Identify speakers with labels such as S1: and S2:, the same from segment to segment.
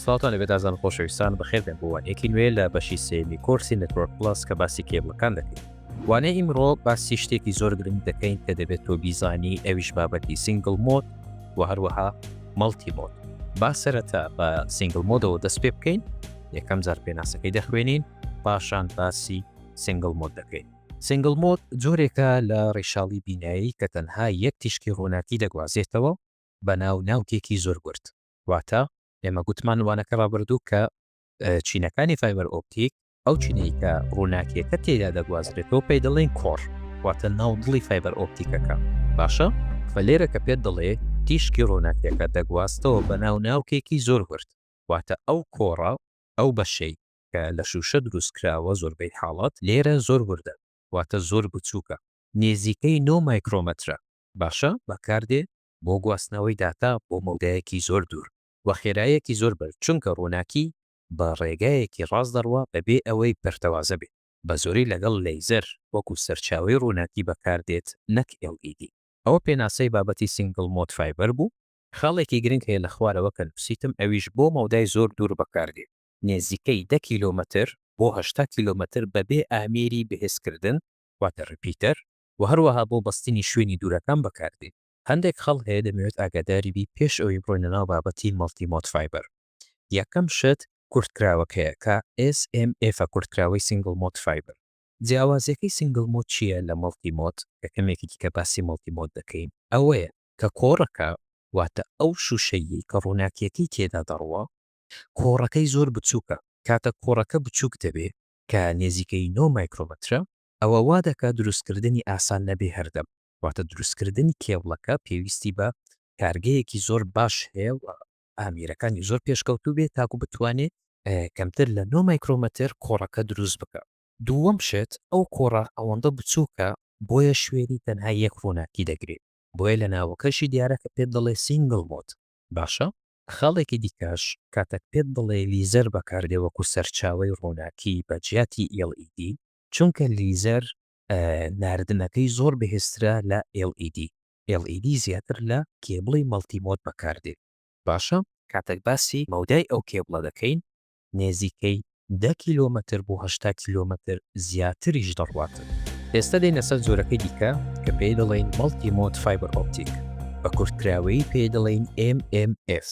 S1: سڵاوتان لێبێت ئازیزان و خۆشەویستان، بەخێربێن بۆ وانەیەکی نوێ لە بەشی سێیەمی کۆرسی Network Plus کە باسی کێبڵەکان دەکەین. وانەی ئیمڕۆ باسی شتێکی زۆر گرنگ دەکەین کە دەبێت تۆ بیزانی ئەویش بابەتی single mode و هەروەها multi mode. با سەرەتا بە single mode ەوە دەست پێ بکەین، یەکەم جار پێناسەکەی دەخوێنین پاشان باسی single mode دەکەین. single mode جۆرێکە لە ڕیشاڵی بینایی کە تەنها یەک تیشکی ڕووناکی دەگوازێتەوە بە ناو ناوکێکی زۆر ورد. واتە ئێمە گوتمان وانەکە ڕابردوو کە چینەکانی fiber optic ئەو چینەی کە ڕووناکیەکە تێیدا دەگوازرێتەوە پێی دەڵێین core واتە ناو دڵی fiber optic ەکە باشە فە لێرە کە پێت دەڵێ تیشکی ڕووناکیەکە دەگواستەوە بە ناو ناوکێکی زۆر ورد واتە ئەو core ە ئەو بەشەی کە لە شوشە دروست کراوە زۆربەی حاڵەت لێرە زۆر وردە واتە زۆر بچوکە نێزیکەی نۆ مایکرۆمەترە باشە بەکاردێ بۆ گواستنەوەی داتا بۆ مەودایەکی زۆر دوور و خێراییەکی زۆر بەرز چونکە ڕووناکی بە ڕێگایەکی ڕاست دەڕوا بەبێ ئەوەی پەرتەوازە بێت، بە زۆری لەگەڵ لەیزەر وەکو سەرچاوەی ڕووناکی بەکاردێت نەک LED. ئەوە پێناسەی بابەتی single mode fiber بوو. خاڵێکی گرنگ هەیە لە خوارەوە کە نووسیتم ئەویش بۆ مەودای زۆر دوور بەکاردێت نێزیکەی دە کیلۆمەتر بۆ 80 کیلۆمەتر بەبێ ئامێری بەهێزکردن واتە repeater و هەروەها بۆ بەستنی شوێنی دوورەکان بەکاردێت. هەندێک خاڵ هەیە دەمەوێت ئاگاداری بی پێش ئەوەی بڕۆینە ناو بابەتی multi mode fiber. یەکەم شت کورتکراوەکەیە کە SMF ە کورتکراوەی single mode fiber. جیاوازیەکەی single mode چیە لە multi mode کە کەمێکی دیکە باسی multi mode دەکەین ئەوەیە کە core ەکە واتە ئەو شوشەیەی کە ڕووناکیەکەی تێدا دەڕوا core ەکەی زۆر بچوکە کاتەک core ەکە بچوک دەبێ کە نێزیکەی نۆ مایکرۆمەترە ئەوە وا دەکات دروستکردنی ئاسان نەبێ هەردەم واتە دروستکردنی کێبڵەکە پێویستی بە کارگەیەکی زۆر باش هەیە و ئامێرەکانی زۆر پێشکەوتوو بێت تاکو بتوانێت کەمتر لە نۆ مایکرۆمەتر core ەکە دروست بکات. دووەم شت ئەو core ە ئەوەندە بچووکە بۆیە شوێنی تەنها یەک ڕووناکی دەگرێت بۆیە لە ناوەکەشی دیارە کە پێت دەڵێ single mode باشە. خاڵێکی دیکەش کاتەک پێت دەڵێ لیزەر بەکاردێ وەکو سەرچاوەی ڕووناکی بە جیاتی LED چونکە لیزەر ناردنەکەی زۆر بەهێزترە لە LED، LED زیاتر لە کێبڵی multi mode بەکاردێت. باشە کاتێک باسی مەودای ئەو کێبڵە دەکەین نێزیکەی دە کیلۆمەتر بۆ 80 کیلۆمەتر زیاتریش دەڕواتن. ئێستا دێینە سەر جۆرەکەی دیکە کە پێی دەڵێین multi mode fiber optic بە کورتکراوەیی پێی دەڵێین MMF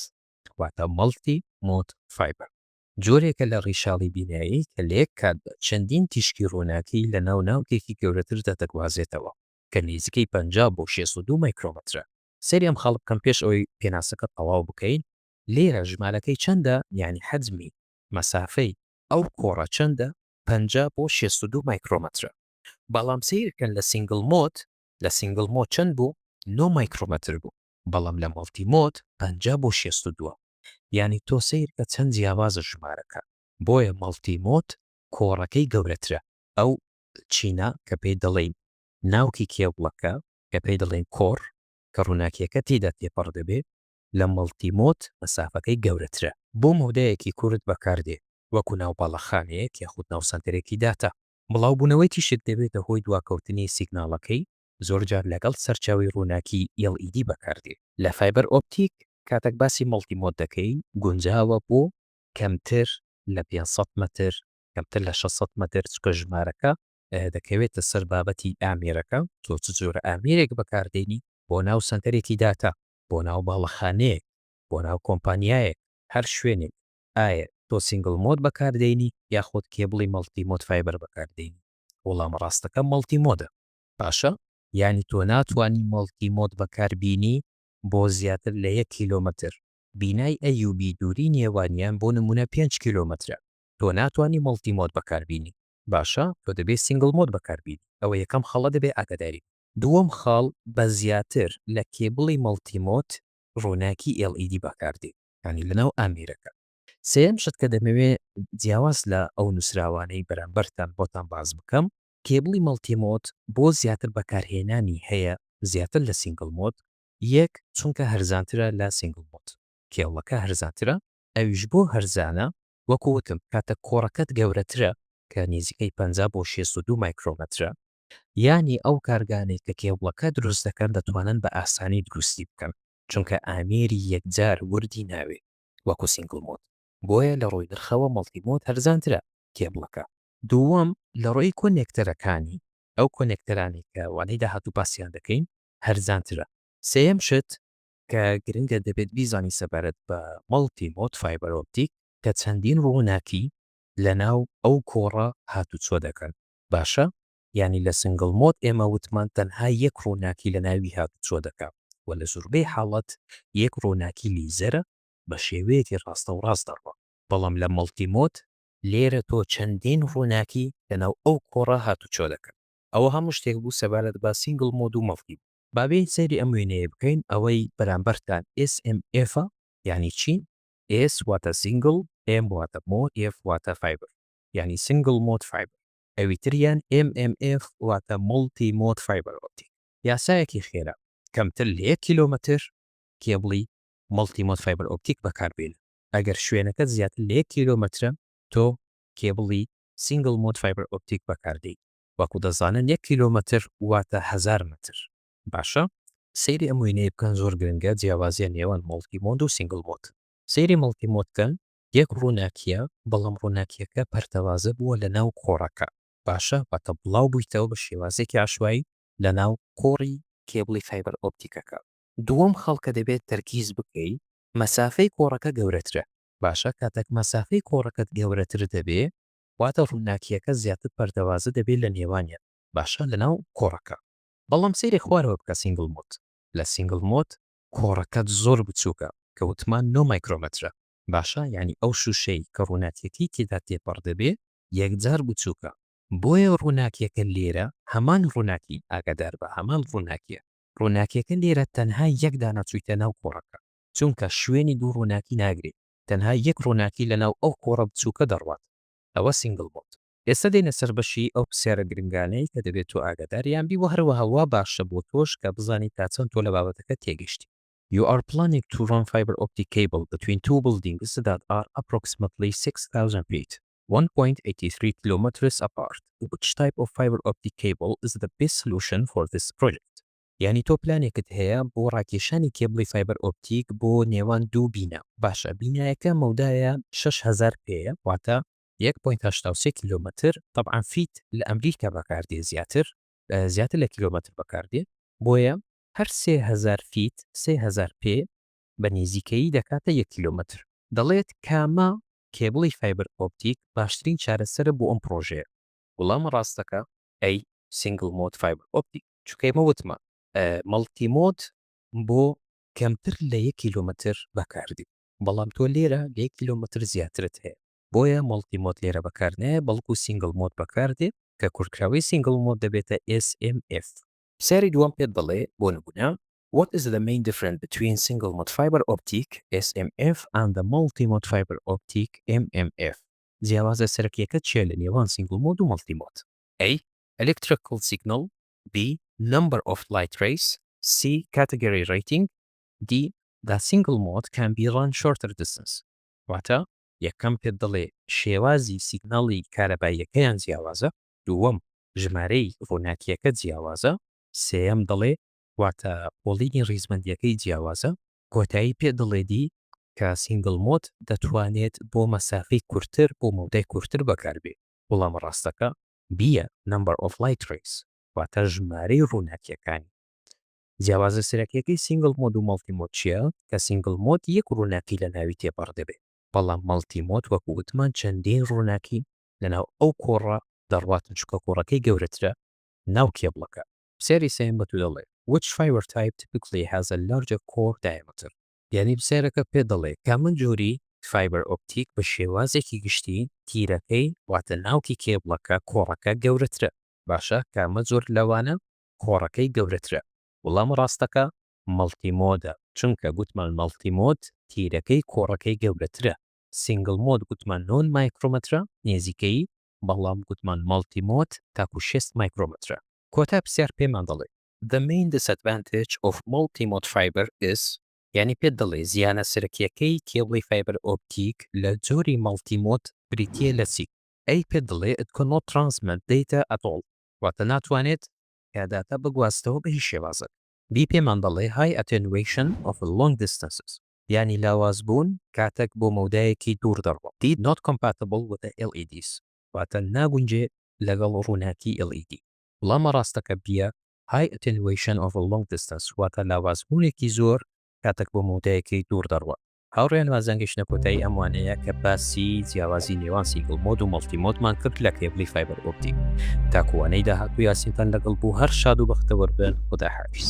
S1: واتە multi mode fiber. جۆرێکە لە ڕیشاڵی بینایی کە لە یەک کاتدا چەندین تیشکی ڕووناکی لە ناو ناوکێکی گەورەتردا دەگوازێتەوە کە نزیکەی 50 بۆ 62 مایکرۆمەترە. سەیری ئەم خاڵە بکەن پێش ئەوەی پێناسەکە تەواو بکەین، لێرە ژمارەکەی چەندە یانی حەجمی مەسافەی ئەو core ە چەندە 50 بۆ 62 مایکرۆمەترە بەڵام سەیرکەن لە single mode لە single mode چەند بوو 9 مایکرۆمەتر بوو بەڵام لە multi mode 50 بۆ 62 یانی تۆ سەیرکە چەند جیاوازە ژمارەکە بۆیە multi mode core ەکەی گەورەترە ئەو چینە کە پێی دەڵێین ناوکی کێبڵەکە کە پێی دەڵێین core کە ڕووناکیەکە تێیدا تێپەڕ دەبێ لە multi mode مەسافەکەی گەورەترە. بۆ مەودایەکی کورت بەکاردێ وەکو ناو باڵەخانەیەک یاخود ناو سەنتەرێکی داتا. بڵاوبوونەوەی تیشک دەبێتە هۆی دواکەوتنی سیگناڵەکەی زۆرجار لەگەڵ سەرچاوەی ڕووناکی LED بەکاردێ. لە fiber optic کاتەک باسی multi mode دەکەین گونجاوە بۆ کەمتر لە 500 مەتر کەمتر لە 600 مەتر چونکە ژمارەکە دەکەوێتە سەر بابەتی ئامێرەکە تۆ چ جۆرە ئامێرێک بەکاردێنی بۆ ناو سەنتەرێکی داتا بۆ ناو باڵەخانەیەک بۆ ناو کۆمپانیایەک هەر شوێنێک ئایا تۆ single mode بەکاردێنی یاخود کێبڵی multi mode fiber بەکاردێنی وەڵامە ڕاستەکە multi mode ە باشە یانی تۆ ناتوانی multi mode بەکاربینی بۆ زیاتر لە یەک کیلۆمەتر، بینای A و B دووری نێوانیان بۆ نمونە پێنج کیلۆمەترە، تۆ ناتوانی multi mode بەکاربینی، باشە تۆ دەبێ single mode بەکاربینی، ئەوە یەکەم خاڵە دەبێ ئاگاداری بی. دووەم خاڵ بە زیاتر لە کێبڵی multi mode ڕووناکی LED بەکاردێ یانی لەناو ئامێرەکە. سێیەم شت کە دەمەوێ جیاواز لە ئەو نووسراوانەی بەرامبەرتان بۆتان باس بکەم، کێبڵی multi mode بۆ زیاتر بەکارهێنانی هەیە زیاتر لە single mode، یەک چونکە هەرزانترە لە single mode کێبڵەکە هەرزانترە ئەویش بۆ هەرزانە وەکو وتم کاتەک core ەکەت گەورەترە کە نزیکەی 50 بۆ 62 مایکرۆمەترە یانی ئەو کارگانەی کە کێبڵەکە دروست دەکەن دەتوانن بە ئاسانی دروستی بکەن چونکە ئامێری یەکجار وردی ناوێ وەکو single mode. بۆیە لە ڕووی نرخەوە multi mode هەرزانترە کێبڵەکە. دووەم، لە ڕووی connector ەکانی، ئەو connector انەی کە وانەی داهاتوو باسیان دەکەین، هەرزانترە. سێیەم شت کە گرنگە دەبێت بیزانی سەبارەت بە multi mode fiber optic کە چەندین ڕووناکی لەناو ئەو کۆڕە هاتوچۆ دەکەن باشە یانی لە single mode ئێمە وتمان تەنها یەک ڕووناکی لەناوی هاتوچۆ دەکا و لە زوربەی حاڵەت یەک ڕووناکی لیزەرە بە شێوەیەکی ڕاستەوڕاست دەڕوا بەڵام لە multi mode لێرە تۆ چەندین ڕووناکی لەناو ئەو کۆڕە هاتوچۆ دەکەن ئەوە هەموو شتێک بوو سەبارەت بە single mode و multi mode. با بێین سەیری ئەم وێنەیە بکەین ئەوەی بەرامبەرتان SMF ە یانی چی؟ S واتە single، M واتە mo، F واتە fiber یانی single mode fiber ئەوی تریان MMF واتە multi mode fiber optic. یاسایەکی خێرا، کەمتر لە یەک کیلۆمەتر کێبڵی multi mode fiber optic بەکاربێنە. ئەگەر شوێنەکەت زیاتر لە یەک کیلۆمەترە تۆ کێبڵی single mode fiber optic بەکاردێی. وەکو دەزانن یەک کیلۆمەتر واتە هەزار مەتر. باشە سەیری ئەم وێنەیە بکەن زۆر گرنگە جیاوازیە نێوان multi mode و single mode. سەیری multi mode کەن یەک ڕووناکیە بەڵام ڕووناکیەکە پەرتەوازە بووە لە ناو کۆڕەکە باشە واتە بڵاو بوویتەوە بە شێوازێکی عەشوایی لە ناو کۆڕی کێبڵی fiber optic ەکە. دووەم خاڵ کە دەبێت تەرکیز بکەی مەسافەی کۆڕەکە گەورەترە باشە کاتەک مەسافەی کۆڕەکەت گەورەتر دەبێ واتە ڕووناکیەکە زیاتر پەرتەوازە دەبێت لە نێوانیان باشە لە ناو کۆڕەکە. بەڵام سەیری خوارەوە بکە single mode لە single mode کۆڕەکەت زۆر بچوکە کە وتمان نۆ مایکرۆمەترە باشە یانی ئەو شوشەی کە ڕووناکیەکەی تێدا تێپەڕ دەبێ یەکجار بچوکە بۆیە ڕووناکیەکە لێرە هەمان ڕووناکی ئاگاداربە هەمان ڕووناکیە ڕووناکیەکە لێرە تەنها یەک دانە چویتە ناو کۆڕەکە چونکە شوێنی دوو ڕووناکی ناگرێ تەنها یەک ڕووناکی لەناو ئەو کۆڕە بچوکە دەڕوات ئەوە single mode. ئێستا دێینە سەر بەشی ئەو پرسیارە گرنگانەی کە دەبێت تۆ ئاگاداریان بی وە هەروەها وا باشە بۆ تۆش کە بزانی تا چەند تۆ لە بابەتەکە تێگەشتی. You are planning to run fiber optic cable between two buildings that are approximately 6000 feet, 1.83 kilometers apart. Which type of fiber optic cable is the best solution for this project? یانی تۆ پلانێکت هەیە بۆ ڕاکێشانی کێبڵی fiber optic بۆ نێوان دوو بینا باشە بینایەکە مەودایە 6000 پێیە واتە یەک point 83 کیلۆمەتر تەبعەن feet لە ئەمریکا بەکاردێ زیاتر زیاتر لە کیلۆمەتر بەکاردێ بۆیە هەر 3000 feet 3000 پێ بە نزیکەیی دەکاتە یەک کیلۆمەتر دەڵێت کامە کێبڵی fiber optic باشترین چارەسەرە بۆ ئەم پڕۆژەیە وەڵامە ڕاستەکە A single mode fiber optic چونکە ئێمە وتمان multi mode بۆ کەمتر لە یەک کیلۆمەتر بەکاردێ بەڵام تۆ لێرە لە یەک کیلۆمەتر زیاترت هەیە بۆیە multi mode لێرە بەکارنایە بەڵکو single mode بەکاردێ کە کورتکراوەی single mode دەبێتە SMF. پرسیاری دووەم پێت دەڵێ بۆ نمونە What is the main difference between single mode fiber optic، SMF، and the multi mode fiber optic، MMF؟ جیاوازە سەرەکیەکە چیە لە نێوان single mode و multi mode؟ A. Electrical signal B. Number of light rays C. Category rating D. The single mode can be run shorter distance واتە یەکەم پێت دەڵێ شێوازی سیگناڵی کارەباییەکەیان جیاوازە، دووەم ژمارەی ڕووناکییەکە جیاوازە، سێیەم دەڵێ واتە پۆڵینی ڕیزبەندییەکەی جیاوازە، کۆتایی پێت دەڵێ D کە single mode دەتوانێت بۆ مەسافەی کورتتر بۆ مەودای کورتتر بەکاربێ، وەڵامە ڕاستەکە B یە Number of light rays واتە ژمارەی ڕووناکییەکانی. جیاوازە سەرەکیەکەی single mode و multi mode چیە؟ کە single mode یەک ڕووناکی لە ناوی تێپەڕ دەبێ بەڵام multi mode وەکو وتمان چەندین ڕووناکی لە ناو ئەو کۆڕە دەڕواتن چونکە کۆڕەکەی گەورەترە ناو کێبڵەکە. پرسیاری سێیەم بە تو دەڵێ، Which fiber type typically has a larger core diameter؟ یانی پرسیارەکە پێت دەڵێ کامە جۆری fiber optic بە شێوازێکی گشتی تیرەکەی واتە ناوکی کێبڵەکە کۆڕەکە گەورەترە باشە کامە جۆر لەوانە core ەکەی گەورەترە؟ وەڵامە ڕاستەکە multi mode ە چونکە گوتمان multi mode تیرەکەی core ەکەی گەورەترە single mode گوتمان نۆ مایکرۆمەترە نێزیکەیی بەڵام گوتمان multi mode تاکو شێست مایکرۆمەترە. کۆتا پرسیار پێمان دەڵێ The main disadvantage of multi-mode fiber is یانی پێت دەڵێ زیانە سەرەکیەکەی کێبڵی fiber optic لە جۆری multi mode بریتیە لە چی؟ A پێت دەڵێ It cannot transmit data at all واتە ناتوانێت کە داتا بگوازتەوە بە هیچ شێوازێک. B پێمان دەڵێ High attenuation over long distances. یانی لاواز بوون کاتەک بۆ مەودایەکی دوور دەڕوا. D Not compatible with the LEDs واتە ناگونجێ لەگەڵ ڕووناکی LED. وڵامە ڕاستەکە B یە High attenuation over long distance واتە لاواز بوونێکی زۆر کاتەک بۆ مەودایەکی دوور دەڕوا. هاوڕێیان وازان گەیشتنە کۆتایی ئەم وانەیە کە باسی جیاوازی نێوان single mode و multi mode مان کرد لە کێبڵی fiber optic. تاکو وانەی داهاتوو یاسینتان لەگەڵ بوو هەر شاد و بەختەوەر بن خودا حافیز.